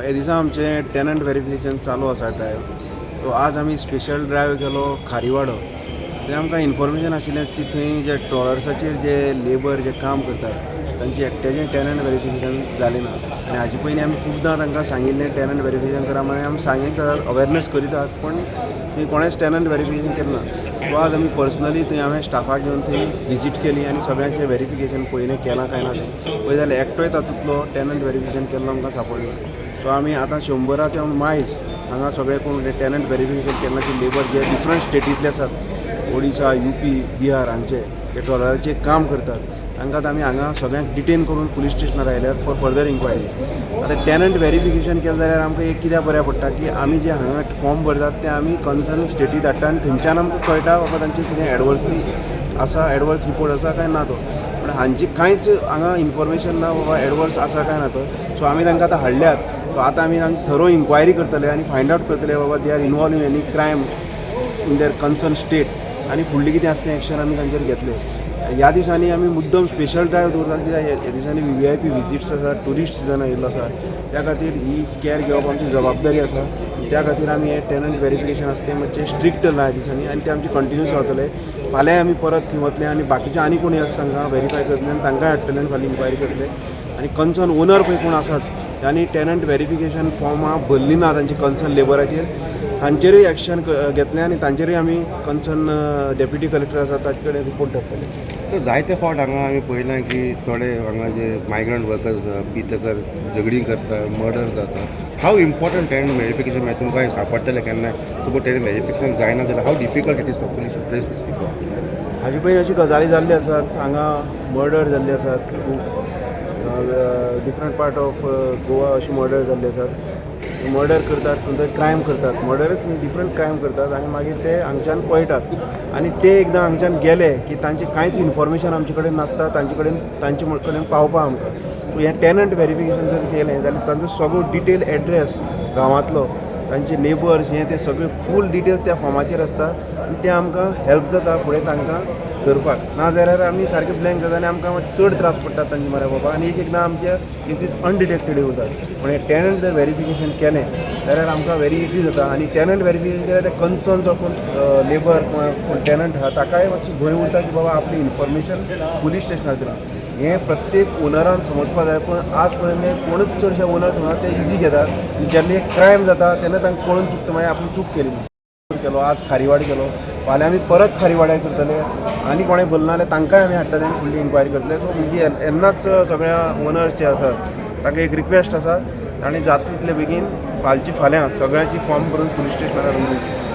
हे दिसा आमचें टेनंट वेरिफिकेशन चालू आसा ड्रायव. सो आज आमी स्पेशल ड्रायव केलो खारीवाडो. थंय आमकां इन्फॉर्मेशन आशिल्लेंच की थंय जे ट्रॉलर्साचेर जे लेबर जे काम करतात, तांचे एकट्याचें टेनंट वेरिफिकेशन जालें ना. आनी हाजे पयलीं आमी खुबदां तांकां सांगिल्लें, टेनंट वेरिफिकेशन करा म्हणून. आमी सांगितात, अवेरनस करितात, पूण थंय कोणेंच टेनंट वेरिफिकेशन केलें ना. सो आज आमी पर्सनली थंय हांवें स्टाफाक घेवन थंय विजीट केली आनी सगळ्यांचें वेरिफिकेशन पयलें केलां काय ना तें पळय जाल्यार एकटोय तातूंतलो टेनंट वेरिफिकेशन केल्लो आमकां सांपडलो. सो आमी आतां 100च्या मायज हांगा सगळे कोण टेनंट वेरिफिकेशन केन्ना ती लेबर जे डिफरंट स्टेटींतले आसात, ओडिसा, युपी, बिहार हांगचे जे ट्रॉलराचेर काम करतात, तांकां आमी हांगा सगळ्यांक डिटेन करून पुलीस स्टेशनार आयल्यार फॉर फर्दर इन्क्वायरी. आतां टेनंट वेरिफिकेशन केलें जाल्यार आमकां एक कित्याक बऱ्याक पडटा की आमी जे हांगा फॉर्म भरतात ते आमी कन्सर्न स्टेटी धाडटा आनी थंयच्यान आमकां कळटा बाबा तांचे कितें एडवर्सली आसा, एडवर्स रिपोर्ट आसा काय ना तो. पूण हांची कांयच हांगा इन्फॉर्मेशन ना बाबा एडवर्स आसा काय ना तो. सो आमी तांकां आतां हाडल्यात. सो आतां आमी तांची थरो इन्क्वायरी करतले आनी फायंड आवट करतले बाबा they are involve in any crime in their concern state आनी फुडली कितें आसा तें एक्शन आमी तांचेर घेतले. ह्या दिसांनी आमी मुद्दम स्पेशल ड्रायव दवरतात, कित्याक ह्या दिसांनी व्हीव्हीआयपी विजिट्स आसा, ट्युरिस्ट सिजन आयिल्लो आसा. त्या खातीर ही कॅर घेवप आमची जबाबदारी आसा. त्या खातीर आमी हे टेनंट वेरिफिकेशन आसा तें मातशें स्ट्रिक्ट ह्या दिसांनी आनी तें आमचें कंटिन्यूस रावतलें. फाल्यांय आमी परत थंय वतले आनी बाकीचे आनी कोणी आसा तांकां वेरीफाय करतले आनी तांकांय हाडटले आनी फाल्यां इन्क्वायरी करतले. आनी कन्सर्न ओनर पळय कोण आसात आनी टेनंट वेरिफिकेशन फॉर्मां भरलीं ना तांचे कन्सर्न लेबराचेर, तांचेरूय एक्शन घेतलें आनी तांचेरूय आमी कन्सर्न डेप्युटी कलेक्टर आसा ताचे कडेन रिपोर्ट धाडटले. सो जायते फावट हांगा आमी पळयलां की थोडे हांगा जे मायग्रंट वर्कर्स पितकर झगडीं करता, मर्डर जाता. हाव इम्पॉर्टंट टेनंट वेरिफिकेशन? मागीर तुमकां सांपडटलें केन्नाय, सपोज टेनंट वेरिफिकेशन जायना जाल्यार how difficult it is for police to trace these people? हाजे पयलीं अशी गजाली जाल्ल्यो आसात. हांगा मर्डर जाल्ले आसात खूब, डिफरंट पार्ट ऑफ गोवा अशी मर्डर जाल्ले आसात. मर्डर करतात, खंय क्रायम करतात, मर्डरच न्ही, डिफरंट क्रायम करतात आनी मागीर ते हांगच्यान पळटात आनी ते एकदां हांगच्यान गेले की तांचे कांयच इन्फॉर्मेशन आमचे कडेन नासता, तांचे कडेन तांचे कडेन पावपा आमकां. सो हें टेनंट वेरिफिकेशन जर केलें जाल्यार तांचो सगळो डिटेल एड्रेस गांवांतलो, तांचे नेबर्स, हें ते सगळे फूल डिटेल्स त्या फॉर्माचेर आसता आनी तें आमकां हेल्प जाता फुडें तांकां धरपाक. नाजाल्यार आमी सारके ब्लँक जाता आनी आमकां मातशे चड त्रास पडटात तांचे मरे बाबा आनी एक एकदां आमचे केसीस अनडिटेक्टेड उरतात. पूण हें टेनंट जर वेरिफिकेशन केलें जाल्यार आमकां वेरी इजी जाता. आनी टेनंट वेरिफिकेशन केल्यार ते कन्सर्न जो कोण लेबर, कोण टेनंट आहा, ताकाय मातशी भंय उरता की बाबा आपली इन्फॉर्मेशन पुलीस स्टेशनार दिलां. हें प्रत्येक ओनरान समजपा जाय, पूण आज पर्यंत कोणूच चडशे ओनर समजना. ते इजी घेतात आनी जेन्ना एक क्रायम जाता तेन्ना तांकां कळून चुकता मागीर आपूण चूक केली. केलो आज खारीवाड केलो, फाल्यां आमी परत खारीवाड्यार करतले आनी कोणें भरना जाल्यार तांकांय आमी हाडटले आनी फुडली इन्क्वायरी करतले. सो म्हजी येन्नाच सगळ्या ओनर्स जे आसात तांकां एक रिक्वेस्ट आसा, तांणी जाता तितले बेगीन फालची फाल्यां सगळ्यांची फॉर्म भरून पुलीस स्टेशनार हाडून दिवची.